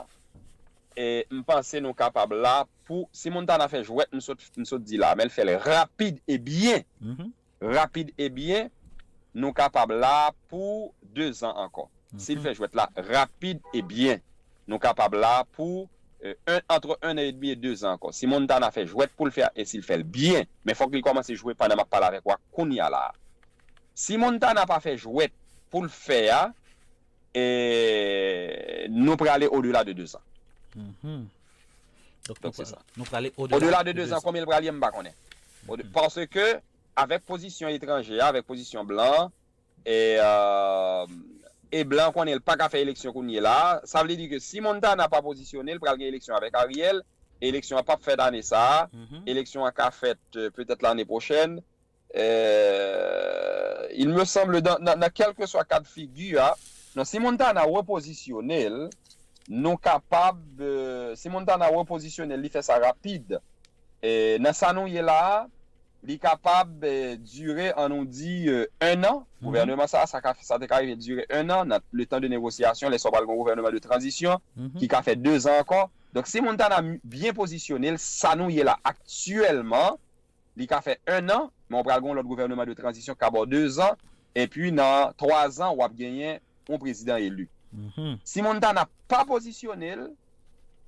e m panse nou kapab la pou, si Montana fè jwèt m sot, m sot di la a, men l fè l rapid e byen, rapid e byen, nou kapab la pou de zan ankò. Si l fè jwèt la rapid e byen, nou kapab la pou euh, un, entre un an et demi et deux ans ankò. Si Montana fè jwèt pou l fè a, e si l fè l byen, men fòk li kòmanse jwe pandan m ap pale avèk w a kounye a la a. Si Montana pa fè jwèt pou l fè a, e nou prale odela de de zan. Donk, nou prale odela de de zan. Konbyen l prale, m pa konnen. Paske, avèk pozisyon etranje a, avèk pozisyon blan an, e, euh, e blan konnen l pa ka fè eleksyon kounye la a, sa vle di ke si Montana pa pozisyone l, pral gen eleksyon avèk Ariel, eleksyon an p ap fèt ane sa a, eleksyon an ka fèt euh, petèt lane pwochèn. Euh, il me semble, nan, nan, nan kèlkeswa kad figi a, non, si Montana repozisyone l, nou kapab, euh, si Montana repozisyone l, li fè sa rapid, e, nan sa nou ye la a, li kapab dire, an nou di, en an. Gouvèneman sa, sa ka, sa te ka rive dire en an, nan le tan de negosyasyon, lè sa w pral gen yon gouvèneman de tranzisyon ki ka fè de zan ankò. Donk, si Montana byen pozisyone l, sa nou ye la aktyèlman, li ka fè en an, men w pral gen yon lòt gouvèneman de tranzisyon k ka ba w de zan, epi nan twa zan, w ap genyen yon prezidan eli. Si Montana pa pozisyone l,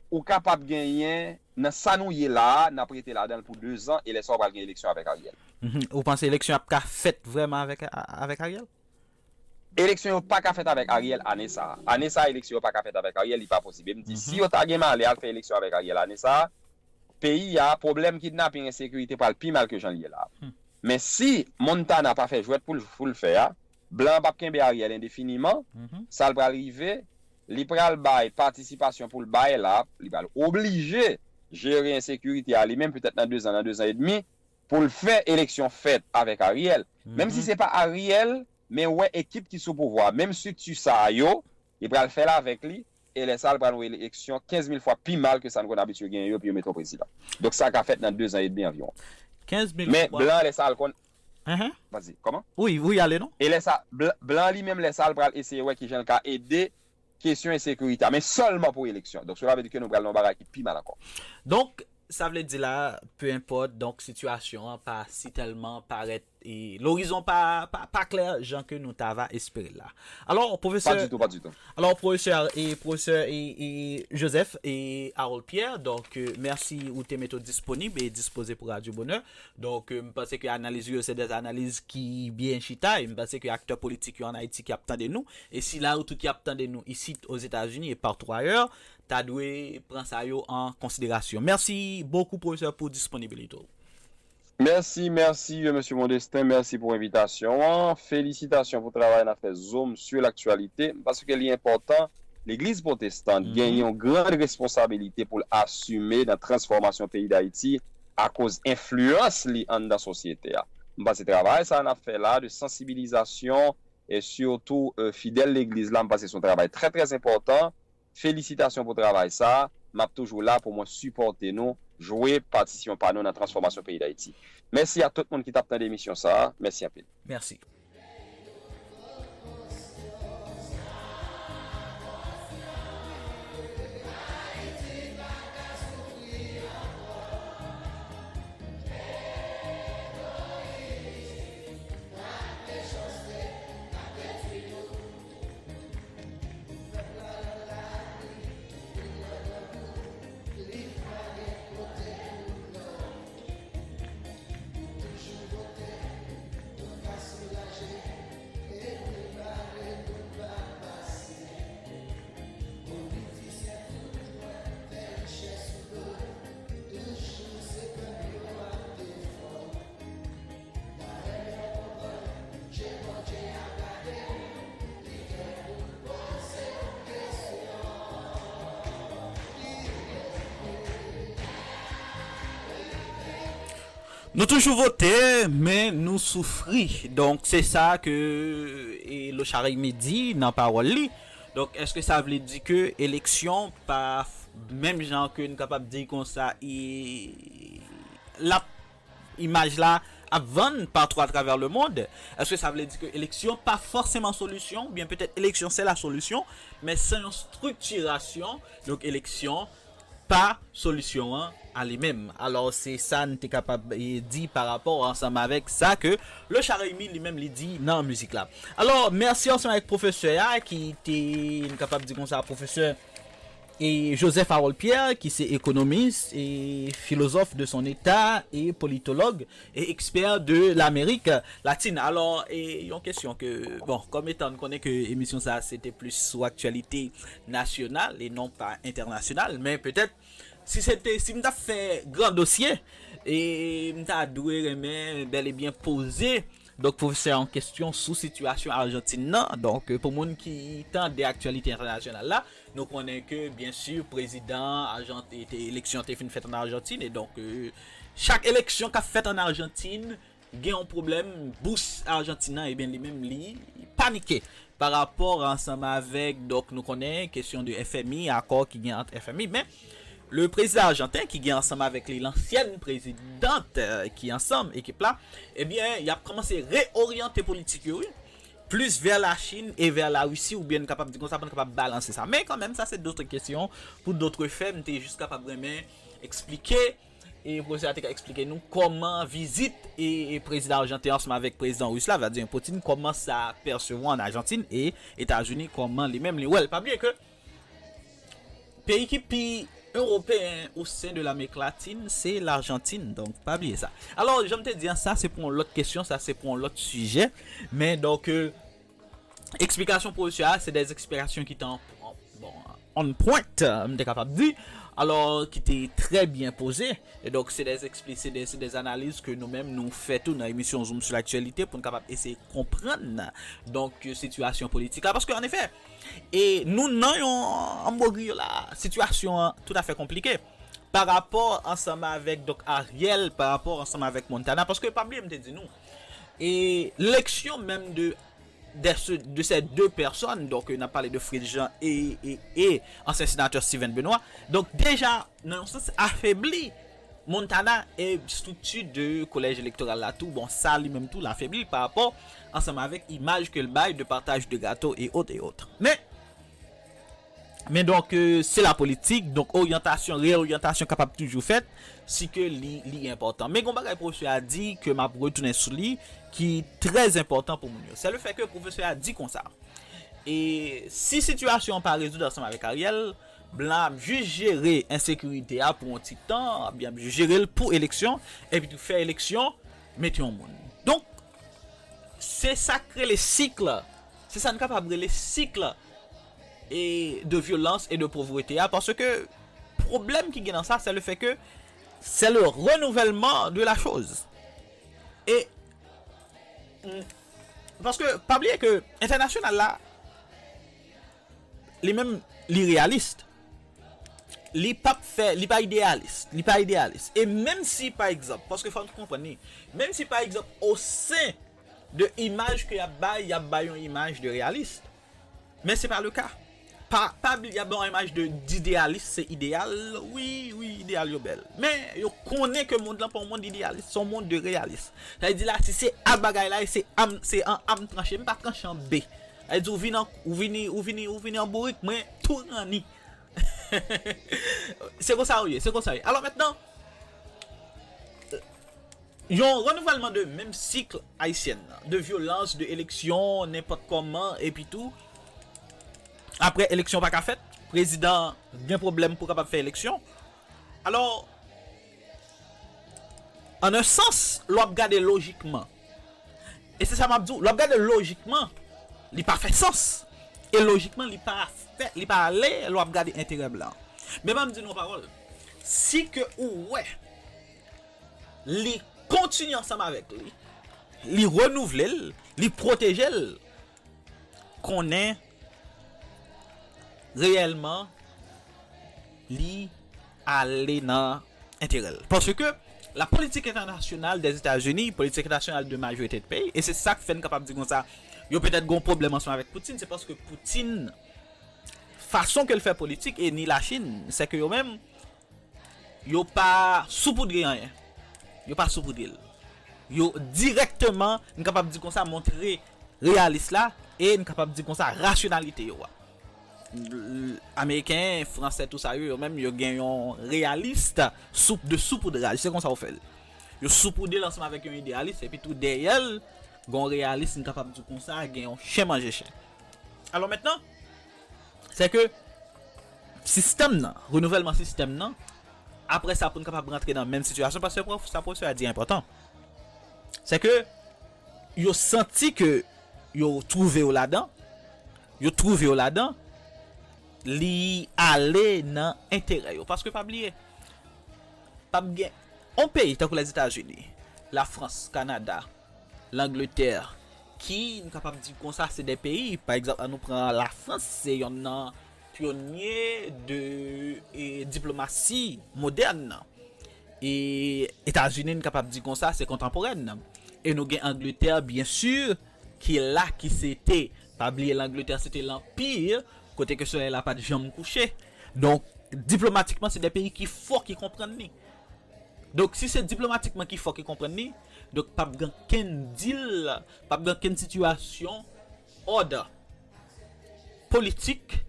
ou kapab genyen nan sa nou ye la a, n ap rete ladan l pou de zan, e lè sa w pral gen eleksyon avèk Ariel. Ou panse eleksyon ap ka fèt vrèman avèk, avèk Ariel? Eleksyon yo pa ka fèt avèk Ariel ane sa a. Ane sa a, eleksyon yo pa ka fèt avèk Ariel, li pa posib. E m di, si yo ta gen malè al fè eleksyon avèk Ariel ane sa a, peyi a, pwoblèm kidnaping, ensekirite pral pi mal ke jan l ye la a. Men si Montana pa fè jwèt pou l, pou l fè a, blan an p ap kenbe Ariel endefiniman, sa l pral rive, li pral bay patisipasyon pou l bay la, li pral oblije jere ensekirite a li menm, petèt nan de zan, nan de zan edmi, pou l fè eleksyon fèt avèk Ariel. Menm si se pa Ariel, men wè ekip ki sou pouvwa a, menm estrikti sa a yo, li pral fè l avèk li, e lè sa a, l pral wè eleksyon kenz mil fwa pi mal ke sa n konn abitye genyen yo, epi yo mete yon prezidan. Donk, sa ka fèt nan de zan edmi anviwon. Men blan an, lè sa a, l konn. Vas-y, kòman? Wi, wi, ale non. E lè sa, blan, blan an li menm, lè sa a, l pral eseye wè kijan l ka ede kesyon ensekirite a, men sèlman pou eleksyon. Donk, cela vle di ke nou pral nan yon bagay ki pi mal ankò. Donk, sa vle di la, peu importe, donk, sitiyasyon an pa si tèlman parèt e lorizon pa, pa, pa klè jan ke nou ta va espere l la. Alò, pwofesè. Pa ditou, pa ditou. Alò, pwofesè, e, pwofesè e, e Joseph e Harold Pierre, donk, euh, mèsi ou te mete w disponib e dispoze pou Radio Bonheur. Donk, euh, m panse ke analiz ou yo se de analiz ki byen chita, e m panse ke aktè politik yo ann Ayiti ki ap tande nou, e sila yo tou ki ap tande nou isit Ozetazini e partou ayè, ta dwe pran sa yo an konsiderasyon. Mèsi bokou, pwofesè, pou disponibilite w. Mèsi, mèsi, euh, mesye Modestin, mèsi pou envitasyon an. Felisitasyon pou travay n ap fè Zoom sur l'actualité, paske li enpòtan, legliz pwotestan genyen yon gran responsabilite pou l asime nan transfòmasyon peyi Dayiti akoz enfliyans li anndan sosyete a. M panse travay sa a n ap fè la de sansibilizasyon e sitou, euh, fidèl legliz la, m panse se yon travay trè, trè enpòtan. Felisitasyon pou travay sa a. M ap toujou la pou mwen sipòte nou, jwe patisyon pa nou nan transfòmasyon peyi Dayiti. Mèsi a tout moun ki t ap tande emisyon sa a. Mèsi anpil. Mèsi. Nou toujou vote, men nou soufri. Donk, se sa ke, e, Lochard Remy di nan pawòl li. Donk, èske sa vle di ke eleksyon pa f-, menm jan ke n kapab di konsa, e, l ap, imaj la ap vann patou atravè lemonn. Èske sa vle di ke eleksyon pa fòseman solisyon, oubyen petèt eleksyon se la solisyon, men san yon striktirasyon, donk eleksyon pa solisyon an a li menm. Alò, se sa n te kapab eh, di pa rapò ansanm avèk sa ke Lecha Reymi li menm li di nan mizik la. Alò, mèsi ansanm avèk pwofesè a ki te, n kapab di konsa, pwofesè e Joseph Harold Pierre, ki se ekonomis e filozòf de son eta e politològ e ekspè de Lamerik Latin. Alò, e yon kesyon ke, bon, kòm etan n konnen ke emisyon sa se te plis sou aktyalite nasyonal e non pa entènasyonal, men petèt si se te, si m t ap fè gran dosye, e m ta dwe renmen bèl e byen poze donk pwofesè an kesyon sou sitiyasyon Ajantin nan. Donk, pou moun ki tande aktyalite entènasyonal la, nou konnen ke, byen si, prezidan, Ajantin, eleksyon te fin fèt an Ajantin, e donk, euh, chak eleksyon k ap fèt an Ajantin, gen yon pwoblèm, bous Ajantin nan, ebyen, li menm, li panike pa rapò ansanm avèk, donk, nou konnen kesyon de F M I, akò ki gen ant F M I, men le prezidan ajanten ki gen ansanm avèk li lansyèn prezidant euh, ki ansanm ekip la, ebyen, y ap kòmanse reoryante politik yo, wi, plis vè Lachin e vè Larisi, oubyen n kapab di konsa, pou n kapab balanse sa. Men kanmenm, sa se dòt kesyon pou dòt fè, m te jis kapab renmen eksplike, e pwofesè a te ka eksplike nou kòman vizit e, e prezidan ajanten ansanm avèk prezidan ris la, Vladimir Putin, kòman sa pèsevwa an Ajantin e Etazini, kòman li menm li wè l. Pa bliye ke peyi ki pi ewopeyen o sen de Lamerik Latin, se Lajantin. Donk, pa bliye sa. Alò, jan m te di an, sa se pou yon lòt kesyon, sa se pou yon lòt sijè. Men, donk, euh, eksplikasyon pwofesè a, se de eksplikasyon ki te an, bon, on point, euh, m te kapab di. Alò, ki te trè byen poze. E donk, se de ekspli-, se de, se de analiz ke nou menm nou fè tou nan emisyon Zoom sur l'actualité pou n kapab eseye konprann, donk, sitiyasyon politik la. Paske, an efè, e nou nan yon anbwogri la, sitiyasyon an toutafè konplike. Pa rapò ansanm avèk, donk, Ariel, pa rapò ansanm avèk Montana, paske pa bliye m te di nou, e leksyon menm de, de, se, de ces deux personnes, donk, n ap pale de Fritz Jean e, e, e ansyen senatè Steven Benoît, donk, deja, nan yon sans, afebli Montana e estrikti de kolèj elektoral la tou, bon, sa li menm tou, l afebli l pa rapò ansanm avèk imaj ke l bay de partaj de gato e ot e ot. Men, men donk, euh, se la politik, donk oryantasyon, reoryantasyon kapab toujou fèt, si ke li, li enpòtan. Men gon bagay pwofesè a di ke m ap retounen sou li, ki trè enpòtan pou moun yo. Se le fè ke pwofesè a di konsa, e si sitiyasyon an pa rezoud ansanm avèk Ariel, blan ap jis jere ensekirite a pou yon ti tan, ebyen ap jis jere l pou eleksyon, epi tou fè eleksyon, mete yon moun. Donk, se sa k rele sik, se sa n kapab rele sik e de vyolans e de povrete a, paske pwoblèm ki gen nan sa, se le fè ke se le renouvèlman de la choz. E, mm, paske, pa bliye ke entènasyonal la, li menm, li reyalis. Li p ap fè, li pa ideyalis. Li pa ideyalis. E menm si, pa egzanp, paske fò n konprann li, menm si, pa egzanp, o sen de imaj ke y ap bay, y ap bay yon imaj de reyalis. Men se pa le ka. Pa, pa bliye, y ap bay yon imaj de, d'ideyalis, se ideyal. Wi, wi, ideyal yo bèl. Men yo konnen ke mond lan pa yon mond ideyalis, se yon mond de reyalis. Sa vle di la, si se A bagay la, e se A m, se an A m tranche, m pa tranche an B. Sa vle di ou vin an, ou vini, ou vini, ou vini an bourik, mwen tou ranni. Se konsa ou ye, se konsa ou ye. Alò mentnan, yon renouvèlman de menm sik ayisyèn nan, de vyolans, de eleksyon, nenpòt kòman, epi tou, apre eleksyon pa ka fèt, prezidan gen pwoblèm pou kapab fè eleksyon. Alò, an un sans, lè w ap gade lojikman, e se sa m ap di w, lè w ap gade lojikman, li pa fè sans. E lojikman, li pa fè, li pa ale lè w ap gade enterè blan. Men ban m di nou yon pawòl. Si ke ou wè li kontinye ansanm avèk li, li renouvle l, li pwoteje l, konnen reyèlman li ale nan enterè l. Paske la politik entènasyonal dèzetazini, politik entènasyonal de majorite de peyi, e se sa k fè n kapab di konsa, yo petèt gen yon pwoblèm ansanm avèk Putin, se paske Putin, fason ke l fè politik, e ni Lachin, se ke yo menm, yo pa soupoudre anyen. Yo pa soupoudre l. yo dirèkteman, n kapab di konsa, montre reyalis la, e n kapab di konsa, rasyonalite yo a. L-, Ameriken, Fransè, tou sa yo, yo menm, yo gen yon reyalis sou, de soupoudraj. Se konsa yo fè l. Yo soupoude l ansanm avèk yon ideyalis, epi tou dèyè l, gen yon reyalis, n kapab di konsa, gen yon chen manje chen. Alò mentnan, se ke sistèm nan, renouvèlman sistèm nan, apre sa, pou n kapab rantre nan menm sitiyasyon, paske pwof-, sa pwofesè a di enpòtan. Se ke yo santi ke yo twouve yo ladan, yo twouve yo ladan, li ale nan enterè yo. Paske pa bliye, p ap gen yon peyi tankou Lèzetazini, Lafrans, Kanada, Langletè, ki, nou kapab di konsa, se de peyi, pa egzanp, ann nou pran Lafrans, se yonn nan pyonye de, e, diplomasi modèn nan. E Etazini, n kapab di konsa, se kontanporèn. E nou gen Angletè, byen si, ki la, ki se te, pa bliye Langletè, se te lanpi, kote ke solèy la pa t janm kouche. Donk, diplomatikman, se de peyi ki fò, ki konprann li. Donk, si se diplomatikman ki fò, ki konprann li, donk, p ap gen kenn dil, p ap gen kenn sitiyasyon, òd politik,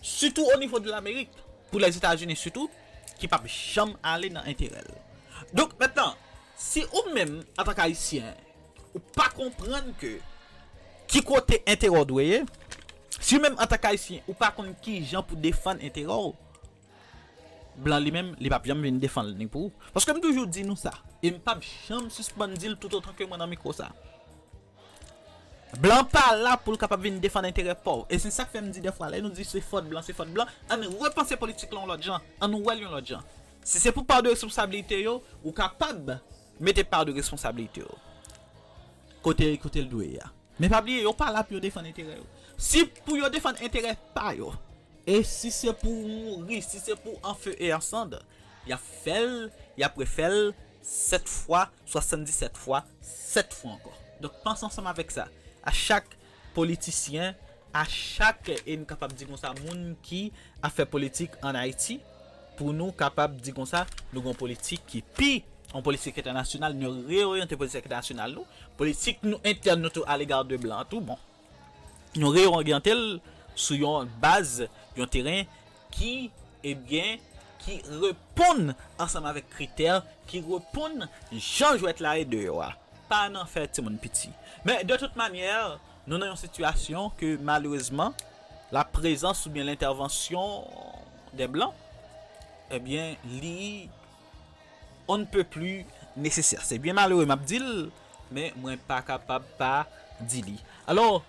sitou o nivo de Lamerik, pou Lèzetazini sitou, ki p ap janm ale nan enterè l. Donk, mentnan, si ou menm, antank Ayisyen, ou pa konprann ke ki kote enterè w dwe ye, si ou menm, antank Ayisyen, ou pa konn ki jan pou defann enterè w, blan li menm, li p ap janm vin defann li pou ou. Paske m toujou di nou sa, e m p ap janm sispann di l toutotan ke mwen nan mikwo sa. Blan pa la pou l kapab vin defann enterè pa w. E se sa k fè m di dèfwa, lè nou di se fòt blan, se fòt blan, ann repanse politik la yon lòt jan, ann wè l yon lòt jan. Si se pou pa de responsabilite yo, ou kapab mete pa de responsabilite yo kote, kote l dwe ye a. Men pa bliye, yo pa la pou yo defann enterè yo. Si pou yo defann enterè pa yo, e si se pou mouri, si se pou an fe e an sand, y ap fè l, y ap refè l sèt fwa, swasanndisèt fwa, sèt fwa ankò. Donk, panse ansanm avèk sa. A chak politisyen, a chak, e n kapab di konsa, moun ki ap fè politik ann Ayiti, pou nou kapab di konsa, nou gen yon politik ki pi, yon politik entènasyonal, nou reoryante politik entènasyonal nou, politik nou entèn nou tou alega de blan tou, bon. Nou reoryante l sou yon baz, yon teren ki, ebyen, ki reponn ansanm avèk kritè, ki reponn jan jwèt la ye deyò a. Pa nan fè timoun piti. Men, de tout manyè, nou nan yon sitiyasyon ke, malerezman, la prezans oubyen lentèvansyon de blan, ebyen, li on ne peut plus nesesè. Se byen malere m ap di l, men mwen pa kapab pa di li. Alò,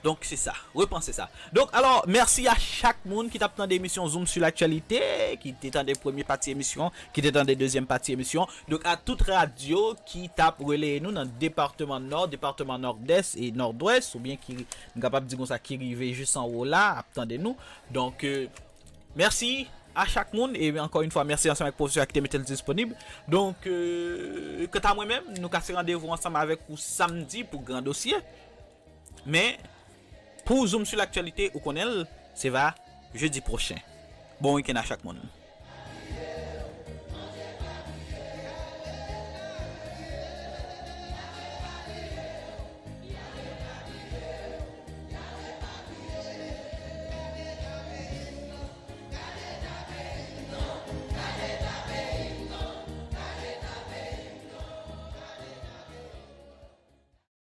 donk, se sa. Repanse sa. Donk, alò, mèsi a chak moun ki t ap tande emisyon Zoom sur l'actualité, ki te tande premye pati emisyon, ki te tande dezyèm pati emisyon. Donk, a tout radyo ki t ap releye nou nan depatman Nò, depatman Nòdès e Nòdwès, oubyen ki, n kapab di konsa, ki rive jis anwo la, ap tande nou. Donk, euh, mèsi a chak moun, e ankò yon fwa, mèsi ansanm avèk pwofesè a ki te mete l disponib. Donk, euh, kanta mwen menm, nou kase randevou ansanm avèk ou samdi pou gran dosye. Men, pou Zoom sur l'actualité, ou konnen l, se va jedi pwochen. Bon wikenn a chak moun.